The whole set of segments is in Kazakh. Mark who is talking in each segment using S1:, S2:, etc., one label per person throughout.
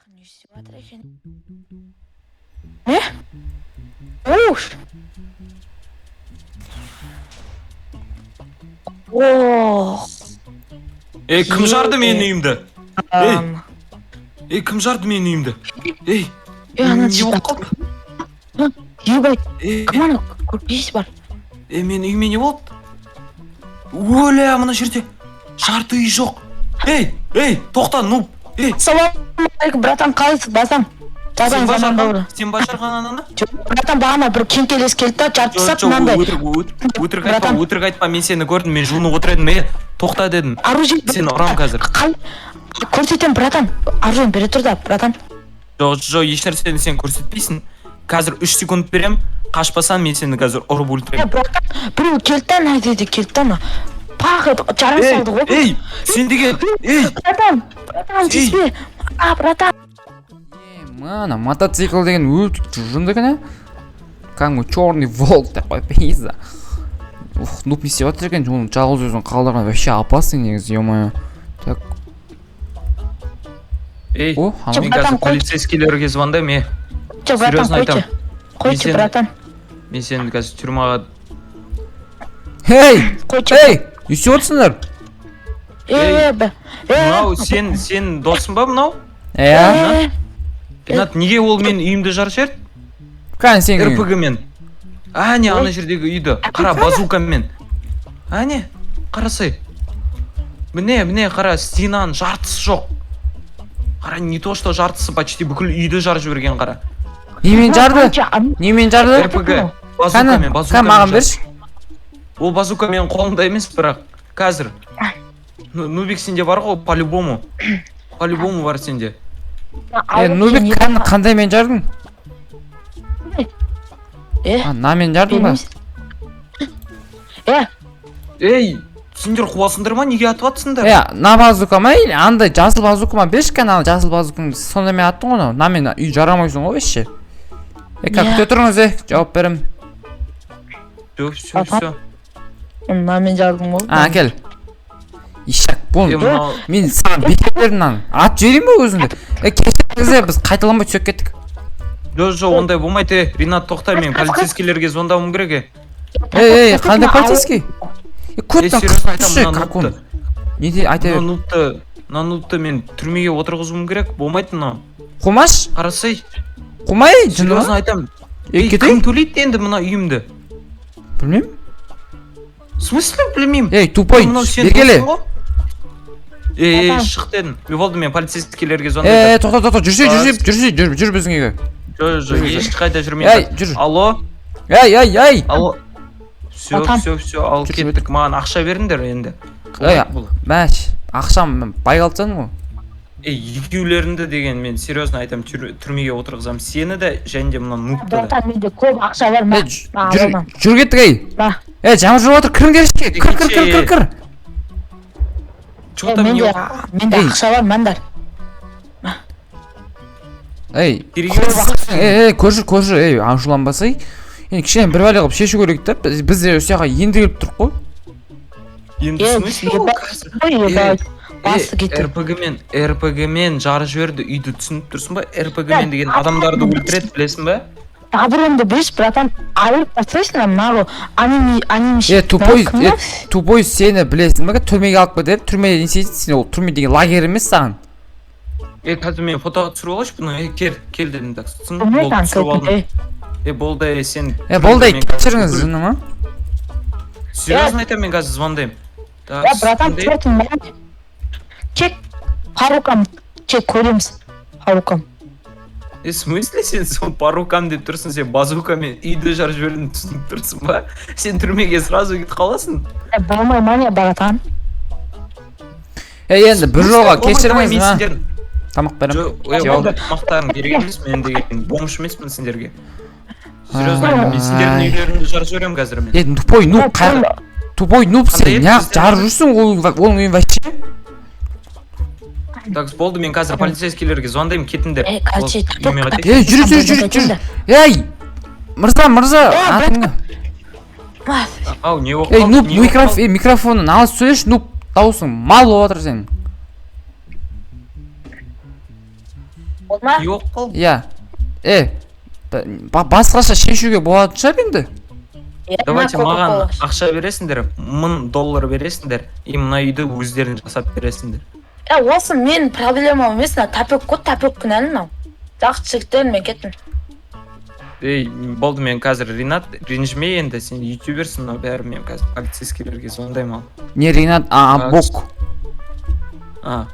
S1: Не істеп жатыр екен? Не? Уш! Ох!
S2: Ей, кім жарды менің үйімді? Ей, ей, кім жарды менің үйімді? Ей,
S1: Ей, ана
S2: не болып қалды?
S1: Ебать,
S2: Ей,
S1: кім ана көрпесі бар?
S2: ей, менің үйіме не болды? Өлә, мына жерде жарты үй жоқ. Ей, ей, тоқта, нуб. Ей,
S1: Ассалаумағалейкум, братан, қалайсың, басам?
S2: сен
S1: Жазаң
S2: ба
S1: заман
S2: жарған?
S1: бауыры.
S2: Сен ба жарған ананы?
S1: Жоқ, братан, бағана бір кеңкелес келді да, жарып
S2: Жоқ,
S1: тастап
S2: жоқ,
S1: мынандай.
S2: өтірік, өтірік айтпа,
S1: Братан.
S2: өтірік айтпа, мен сені көрдім, мен жуынып отыр едім, ей, тоқта дедім.
S1: Оружие
S2: Сені ұрам қазір.
S1: Қал көрсетемін, братан. Оружиені бере тұр да, братан.
S2: Жоқ, жоқ, ешнәрсені сен көрсетпейсің. Қазір 3 секунд берем, қашпасаң мен сені қазір ұрып
S1: Е,
S2: өлтіремін.
S1: братан, біреу келді да, ана жерде келді да, ана. Пах етіп жара
S2: Ей,
S1: салды ғой.
S2: ей, сен деген, ей,
S1: Братан, братан,
S2: Ей.
S1: тиіспе. А, братан.
S3: Мана, мотоцикл деген өте жынды екен, ә? Кәдімгі черный волк деп қойып, пизда. Ух, нуб не істеп жатыр екен, оның жалғыз өзін қалдырған вообще опасный негізі, ё-моё. Так,
S2: ей,
S3: о, анау.
S2: мен
S1: Братан,
S2: қазір
S1: қой.
S2: полицейскийлерге звондаймын, е.
S1: Жоқ, братан,
S2: Серьезно
S1: қойшы.
S2: айтамын.
S1: Қойшы,
S2: Мен сені-
S1: братан.
S2: Мен сені қазір тюрьмаға.
S3: Ей,
S1: Қойшы.
S3: ей, не істеп отырсыңдар?
S1: Е, б. Е,
S2: Мынау сен досың ба мынау?
S3: Иә,
S1: е,
S2: Ринат, неге ол менің үйімді жарып жіберді?
S3: кәне сенің үйің.
S2: РПГ-мен. Әне, ана жердегі үйді. Қара, базукамен. Әне, қарасай. Міне, міне, қара, стенаның жартысы жоқ. Қара, не то что жартысы, почти бүкіл үйді жарып жіберген, қара.
S3: Немен жарды?
S1: Қойшы,
S3: Немен жарды?
S2: РПГ,
S3: Кәне,
S2: базукамен,
S3: кәне
S2: базукамен.
S3: маған
S2: жарды.
S3: берші.
S2: Ол базука менің қолымда емес, бірақ қазір. Нубик сенде бар ғой, по-любому. По-любому бар сенде.
S3: Е, нубик, кәне қандаймен жардың?
S1: Е,
S3: А, намен жардың ба?
S1: бермейсің. Е,
S2: Ей, сендер қуасыңдар ма? Неге атып атсыңдар?
S3: Е, на базука ма или андай жасыл базука ма? Берші кәне ана жасыл базукаңды. Сонда мен аттың ғой анау. Намен үй жарамайсың ғой вообще. Е, кә
S1: Иә.
S3: күте тұрыңыз, е, жауап берем.
S2: Все, все, все.
S1: мынамен жардым ғой.
S3: А, әкел. Ишак, бұл
S2: Е, мынау
S3: мен саған бекер бердім мынаны. Атып жіберейін ба өзіңді? Е, кешіріңіз, е, біз қайталамай түсіп кеттік.
S2: Жоқ, жоқ, ондай болмайды, е. Ринат, тоқта, мен полицейскийлерге звондауым керек, е.
S3: Ей, ей, қандай полицейский? Е,
S2: Е,
S3: көттен
S2: серьезно айтамын,
S3: қысшы,
S2: мына
S3: как он?
S2: нубты.
S3: Не де, айта
S2: Мына
S3: бер.
S2: нубты, мына нубты мен түрмеге отырғызуым керек, болмайды мынау.
S3: Қумаш?
S2: Қарасай,
S3: Қумай, жынды
S2: серьезно
S3: ма?
S2: айтамын.
S3: Е,
S2: Ей, кім
S3: кетейін?
S2: төлейді енді мына үйімді?
S3: Білмеймін.
S2: В смысле білмеймін?
S3: Ей, тупой,
S2: Мынау сенің
S3: бергеле.
S2: досың ғой? Ей, ей,
S1: Братан.
S2: шық дедім. Е, болды, мен полицейскийлерге
S3: Е,
S2: звондаймын.
S3: е, тоқта, тоқта, жүрсе, жүрсе, жүрсе, жүр, жүр біздің үйге.
S2: Жоқ, жоқ, ешқайда
S3: Ей,
S2: жүрмеймін.
S3: жүр.
S2: Алло,
S3: Ей, ей, ей.
S2: алло. Все,
S1: Братан.
S2: все, все, ал
S3: Жүр,
S2: кеттік. Маған ақша беріңдер енді.
S3: Ей,
S2: Бұл.
S3: мәш, ақшам мен бай қалып тастадым ғой.
S2: Ей, екеулеріңді деген мен серьезно айтамын, түрмеге отырғызамын сені де және де мына нубты да.
S1: Братан, менде көп ақша бар,
S3: Е,
S1: мә.
S3: жүр,
S1: Мә,
S3: жүр кеттік, ей.
S1: Мә.
S3: Е, жаңа жүріп отыр, кіріңдер ішке. Кір, кір, кір, кір, кір.
S2: Чё там не
S1: Менде, менде
S3: Ей.
S1: ақша бар, маңдар.
S3: Ей,
S2: Керек емес.
S3: ей, ей, көрші, көрші, ей, ашуланбасай. Енді кішкене бір бәле қылып шешу керек та. Біз де осы жаққа енді келіп тұрық қой.
S2: Енді
S1: Е,
S2: в смысле ол
S1: ебать.
S2: қазір?
S1: Ой, ебать. Басы
S2: Е,
S1: кетті.
S2: РПГ-мен, РПГ-мен жарып жіберді үйді, түсініп тұрсың ба? РПГ-мен деген адамдарды өлтіреді, білесің ба?
S1: Добронды берші, братан. Айырып тастайсың мынау аними, аними.
S3: Е, тупой, е, тупой, сені білесің ба? Түрмеге алып кетеді. Түрмеде не істейсің? Сен ол түрме деген лагерь емес саған.
S2: Е, қазір мен фотоға түсіріп алайыншы бұны. Е, кел, кел дедім, так. Түсін, болды, түсіріп алдым. Е, болды, е, сен.
S3: Е, болды, ей,
S2: Мен қазір
S3: кешіріңіз,
S2: бүкіл-
S3: жыны ма?
S2: Серьезно айтамын, мен қазір звондаймын. Так,
S1: Е, братан,
S2: звондаймын.
S1: төртін мә. Чек, по рукам, чек көреміз. По рукам.
S2: Е, в смысле сен сол по рукам деп тұрсың, сен базукамен үйді жарып жібердің, түсініп тұрсың ба? Сен түрмеге сразу кетіп қаласың.
S1: Е, болмай ма не, братан?
S3: Е, енді бір жолға
S2: Болмайды,
S3: кешіріңіз,
S2: мен
S3: ма?
S2: сендердің
S3: Тамақ беремін.
S2: Жоқ, е,
S3: Жеп ал.
S2: ондай тамақтарың керек емес, мен деген бомж емеспін сендерге. Серьезно айтамын, мен сендердің
S3: Ай.
S2: үйлеріңді жарып жіберемін қазір мен.
S3: Е, тупой нуб,
S1: Е,
S3: тупой нуб,
S2: Қандай
S3: сен
S2: еді
S3: неғып
S2: бізде?
S3: жарып жүрсің ол оның үйін вообще?
S2: Так, болды, мен қазір полицейскийлерге звондаймын, кетіңдер.
S1: Е, короче,
S2: Болды, үйіме қайтайын.
S3: Е, жүр, жүр, жүр, жүр. Ей, мырза, мырза,
S1: Е,
S3: атың кім?
S2: Ау, не болып
S3: Ей,
S2: қалды?
S3: нуб,
S2: Не болып
S3: микрофон,
S2: қалды?
S3: ей, микрофоннан алыс сөйлеші, нуб, дауысың мал болып жатыр сенің.
S1: Болды ма?
S2: Не болып қалды?
S3: Иә. Е, басқаша шешуге болатын шығар енді.
S1: Иә,
S2: Давайте
S1: мына
S2: маған
S1: Кока-Кола.
S2: ақша бересіңдер, 1000 доллар бересіңдер и мына үйді өздерің жасап бересіңдер.
S1: Е, осы менің проблемам емес, мына тапок қой, тапок кінәлі мынау. Жақсы, жігіттер, мен кеттім.
S2: Ей, болды, мен қазір, Ринат, ренжіме енді, сен ютуберсің, мынау бәрі, мен қазір полицейскийлерге звондаймын, ал.
S3: Не Ринат, а
S2: А,
S3: Бок.
S2: А.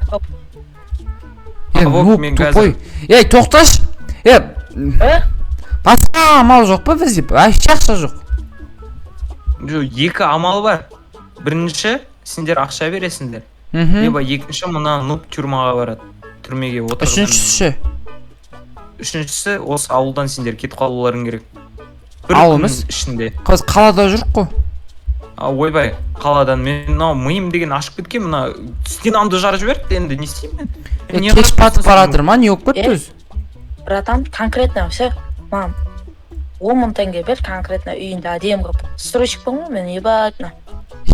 S3: Е,
S2: Бок,
S3: нуб,
S2: мен
S3: тупой. Ей, тоқташы. Е,
S1: Е?
S3: басқа амал жоқ па бізде? Вообще ақша жоқ.
S2: Жоқ, екі амал бар. Бірінші, сендер ақша бересіңдер, либо екінші, мына нуб тюрьмаға барады, түрмеге отырғызамын.
S3: Үшіншісі ше?
S2: Үшіншісі, осы ауылдан сендер кетіп қалуларың керек бір
S3: Ауыл
S2: күннің
S3: емес?
S2: ішінде.
S3: Біз қалада жүрік қой.
S2: А, ойбай, қаладан. Мен мынау миым деген ашып кеткен, мына стенамды жарып жіберді, енді не істеймін мен?
S3: Е,
S2: Не
S3: кеш
S2: қарап
S3: батып
S2: тұрсың?
S3: бара жатыр ма, не болып кетті
S1: Е?
S3: өзі?
S1: Братан, конкретно все, маған 10 000 теңге бер, конкретно үйіңді әдемі қылып. Стройщикпін ғой мен, ебать, мына.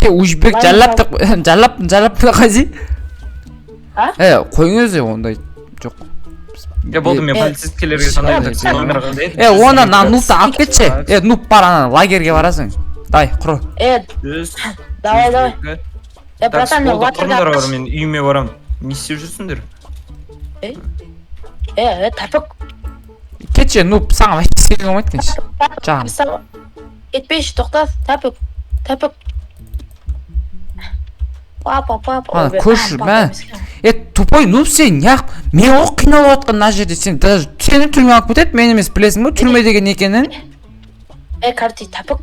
S3: Е, ужбек.
S1: Лайм.
S3: Жаллап деп, жаллап, жаллап қайсы?
S1: А?
S3: Е, қойыңыз, е, ондай жоқ.
S2: Е, болды, мен
S1: Е,
S2: полицейскийлерге звондаймын.
S1: е,
S2: Номер қандай еді?
S3: Е, оны мына нубты алып кетші. Е, нуб, бар, ана лагерьге барасың, дай, құры.
S1: Е,
S2: 100,
S1: давай, давай.
S2: 102.
S1: Е,
S2: Так,
S1: братан, мен
S2: болды,
S1: лагерьге
S2: құрыңдар бар, мен үйіме барамын. Не істеп жүрсіңдер?
S1: Е, е, тапок.
S3: Кетші, нуб, саған вообще істеуге болмайды екен жағын.
S1: Кетпейші, тоқта, тапок, тапок. Папа, папа.
S3: Ана,
S1: Ойбай,
S3: көрші,
S1: а, папа
S3: мә.
S1: емес екен.
S3: Е, тупой нуб, сен неғып мен ғой қиналып жатқан мына жерде? Сен даже, сені түрмеге алып кетеді, мен емес, білесің ба түрме деген не екенін?
S1: Е, короче, тапок.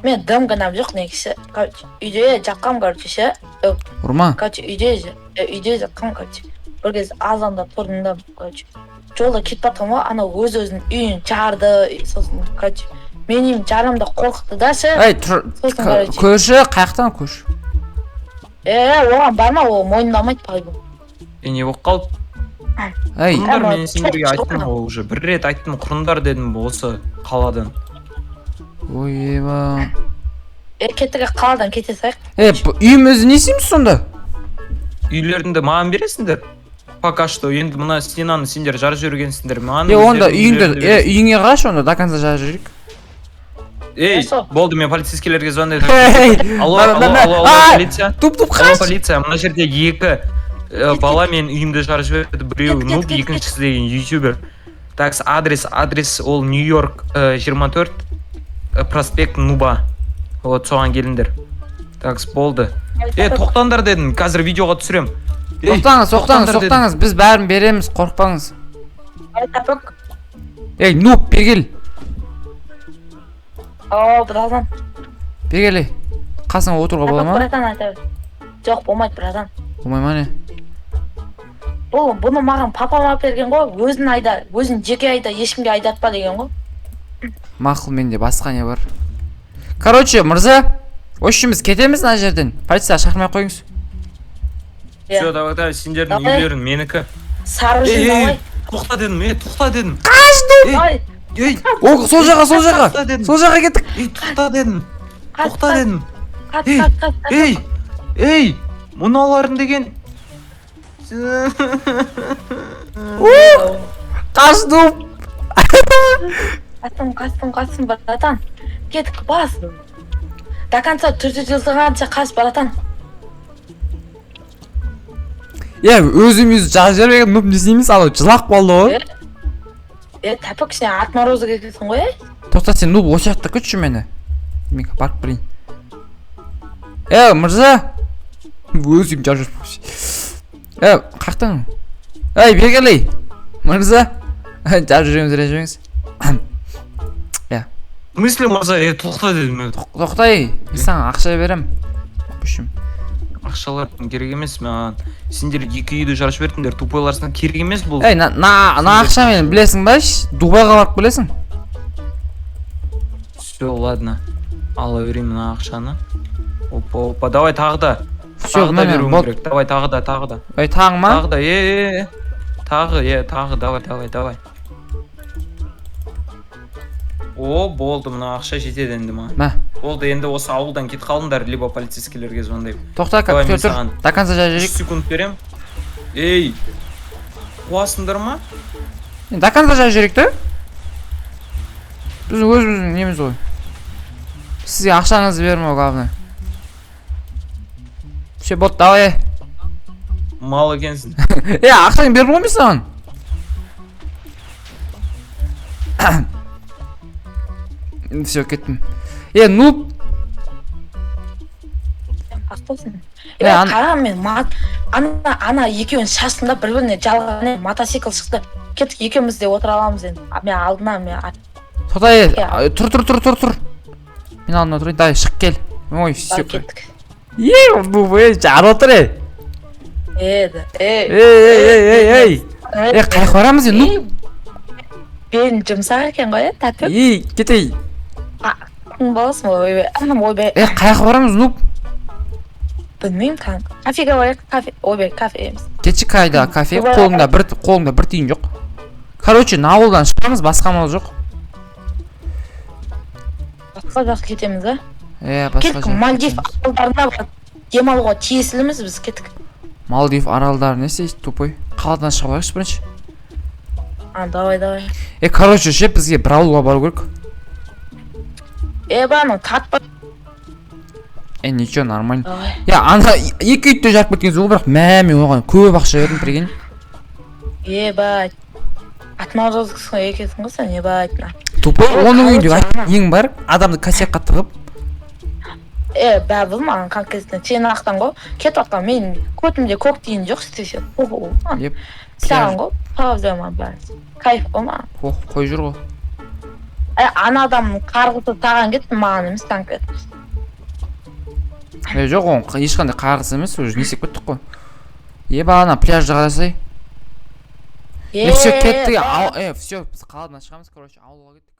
S1: Мен дым кінәм жоқ негізі. Короче, үйде жатқам, короче, ше.
S3: Ұрма.
S1: Короче, үйде жатқам, короче. Бір кез азанда тұрдым да, короче, жолда кетіп жатқанмын ғой, анау өз өзінің үйін жарды, сосын, короче, менің үйім жарам да қорқытты да ше.
S3: Ей, тұр.
S1: Сосын, короче.
S3: Көрші қаяқтан, көрші?
S1: Е, оған барма, ол мойындамайды по-любому.
S2: Е, не болып қалды?
S3: Ей.
S2: Құрыңдар,
S1: Ама,
S2: мен сендерге
S1: жоқ,
S2: айттым
S1: жоқ.
S2: ғой уже, бір рет айттым, құрыңдар дедім осы қаладан.
S3: Ой, еба.
S1: Е, кеттік, қаладан кете салайық.
S3: Е, үйімізді не істейміз сонда?
S2: Үйлеріңді маған бересіңдер пока что, енді мына стенаны сендер жарып жібергенсіңдер, маған
S3: Е, онда
S2: өздеріңнің
S3: үйіңді
S2: үйлеріңді
S3: е,
S2: бересіңдер.
S3: үйіңе қарашы, онда до конца жарып жіберейік.
S2: Ей,
S1: Сол.
S2: болды, мен полицейскийлерге звондаймын.
S3: Ей,
S2: Алло,
S3: мә,
S2: алло,
S3: мә, мә.
S2: алло, алло,
S3: А,
S2: полиция.
S3: туп, туп,
S2: Алло,
S3: қаш.
S2: полиция, мына жерде екі бала менің үйімді жарып жіберді, біреуі
S1: Кет, кет,
S2: нуб,
S1: кет,
S2: екіншісі деген ютубер. Так, адрес, ол Нью-Йорк, 24, проспект Нуба, вот соған келіңдер. Так, болды. Е, тоқтаңдар дедім, қазір видеоға түсірем. Ей,
S3: Тоқтаңыз, тоқтаңыз.
S2: тоқтаңдар дедім.
S3: Тоқтаңыз, біз бәрін береміз, қорықпаңыз.
S1: Ай, тапок.
S3: Ей, нуб, бері кел.
S1: О, братан.
S3: Бері кел, ей. Қасыңа отыруға бола
S1: Тапок,
S3: ма?
S1: братан, айта бер. Жоқ, болмайды, братан.
S3: Болмай ма, не?
S1: Бұл, бұны маған папам алып берген ғой, өзің айда, өзің жеке айда, ешкімге айдатпа деген ғой.
S3: Мақұл, менде басқа не бар? Короче, мырза, в общем, біз кетеміз мына жерден, полиция шақырмай ақ қойыңыз.
S1: Иә.
S2: Все, давай, давай, сендердің
S1: Давай.
S2: үйлерің менікі.
S1: Сары
S2: Ей,
S1: жүн,
S2: ей,
S1: давай.
S2: тоқта дедім, ей, тоқта дедім.
S1: Қаш, давай.
S2: Ей,
S3: О, сол жаққа, сол жаққа.
S2: Тоқта дедім.
S3: Сол жаққа кеттік.
S2: Ей, тоқта дедім.
S1: Қаш,
S2: Тоқта
S1: қаш,
S2: дедім.
S1: қаш,
S2: Ей,
S1: қаш, қаш, қаш.
S2: ей, ей, мыналарың деген.
S3: Қаш, нуб.
S1: Қастым, қастым, қастым, братан. Кеттік, бас. До конца түрде жылтығанша қаш, братан.
S3: Е, өзіміз жарып жіберген нуб, не істейміз? Анау жылап қалды ғой.
S1: Е, тәпік, сен отморозок екенсің ғой, е?
S3: Тоқта, сен, нуб, осы жақта күтші мені, мен барып келейін. Е, мырза, өз үйім жарып жіберіп. Е, қаяқтан? Ей, бері кел, ей, мырза, жарып жүреміз, ренжімеңіз.
S2: В смысле, мырза, ей, тоқта дедім.
S3: Тоқтай, мен саған ақша беремін, в общем.
S2: Ақшалар керек емес маған. Сендер екі үйді жарып жібердіңдер, тупойларсың, керек емес бұл.
S3: Ей, на ақшамен, білесің ба, Дубайға барып келесің.
S2: Все, ладно. Ала берейін мына ақшаны. Опа, опа, давай тағы да.
S3: Все,
S2: Тағы да
S3: міне,
S2: беруім
S3: болды.
S2: керек. Давай тағы да, тағы да.
S3: Ей, тағы ма?
S2: Тағы да, е, е, е. Тағы, е, тағы, давай, давай, давай. О, болды, мына ақша жетеді енді маған.
S3: Мә.
S2: Болды, енді осы ауылдан кетіп қалыңдар, либо полицейскийлерге звондаймын.
S3: Тоқта,
S2: Давай,
S3: күте
S2: мен
S3: тұр.
S2: саған
S3: До конца жарып
S2: 3
S3: жіберейік.
S2: секунд берем. Ей. Қуасыңдар ма?
S3: Енді до конца жазып жіберейік та, біздің өзіміздің неміз ғой. Сізге ақшаңызды бермеу главное. Все, болды, давай.
S2: Мал екенсің.
S3: Е, ақшаңды бердім ғой мен саған. Все, кеттім. Е, нуб.
S1: Ақтасын.
S3: Е,
S1: Е, қара, мен ана екеуінің шашында бір біріне жалған мотоцикл шықты. Кеттік, екеуміз де отыра аламыз енді. А, мен алдына, мен
S3: Тоқта, е.
S1: Иә.
S3: Тұр, тұр, тұр, тұр, тұр, мен алдына тұрайын. Давай, шығып кел. Ой, все.
S1: Бар, кеттік.
S3: Е, нуб, е, жарып отыр, е.
S1: Е, е.
S3: Ей, ей, ей, ей, ей, е, қаяққа барамыз енді, нуб?
S1: Белің жұмсақ екен ғой, е, тәтті.
S3: Ей, кетей.
S1: Боласың ғой, ойбай, анам, ойбай.
S3: Е, қаяққа барамыз, нуб?
S1: Білмеймін, кәдімгі кафеге барайық, кафе, ойбай, кафе емес.
S3: Кетші, қайда кафе?
S1: Ойбай.
S3: Қолыңда бір тиын жоқ. Короче, мына ауылдан шығамыз, басқа амал жоқ.
S1: Басқа жаққа кетеміз а?
S3: Е, басқа
S1: Кеттік.
S3: жаққа
S1: Мальдив
S3: кетеміз.
S1: аралдарына барып демалуға тиесіліміз біз, кеттік.
S3: Мальдив аралдары не істейді, тупой? Қаладан шығып алайықшы бірінші.
S1: А, давай, давай.
S3: Е, короче, ше, бізге бір ауылға бару керек.
S1: Е, ба, анау тартпа.
S3: Е, ничего, нормально.
S1: Давай.
S3: Е, ана екі үйді жарып кеткен ғой, бірақ мә, мен оған көп ақша бердім, прикинь.
S1: Ебать, отморозксың екенсің ғой сен, ебать.
S3: Тупой.
S1: Ой,
S3: Оның үйінде
S1: короче, ана.
S3: ең бар адамды косякқа тығып.
S1: Е, бәрібір маған конкретно сен ақтан ғой кетіп жатқан, мен көтімде көк тиын жоқ десе.
S3: Еп.
S1: Саған ғой проблема, бәрі кайф қой маған.
S3: Ох, қой, жүр ғой.
S1: Е, ана адамның қарғысы саған кетті, маған емес конкретно.
S3: Е, жоқ, оның ешқандай қарғысы емес, уже не істеп кеттік қой. Еба, ана пляжды қарасай. Е, все, кеттік. Е, все, біз қаладан шығамыз, короче, ауылға кеттік.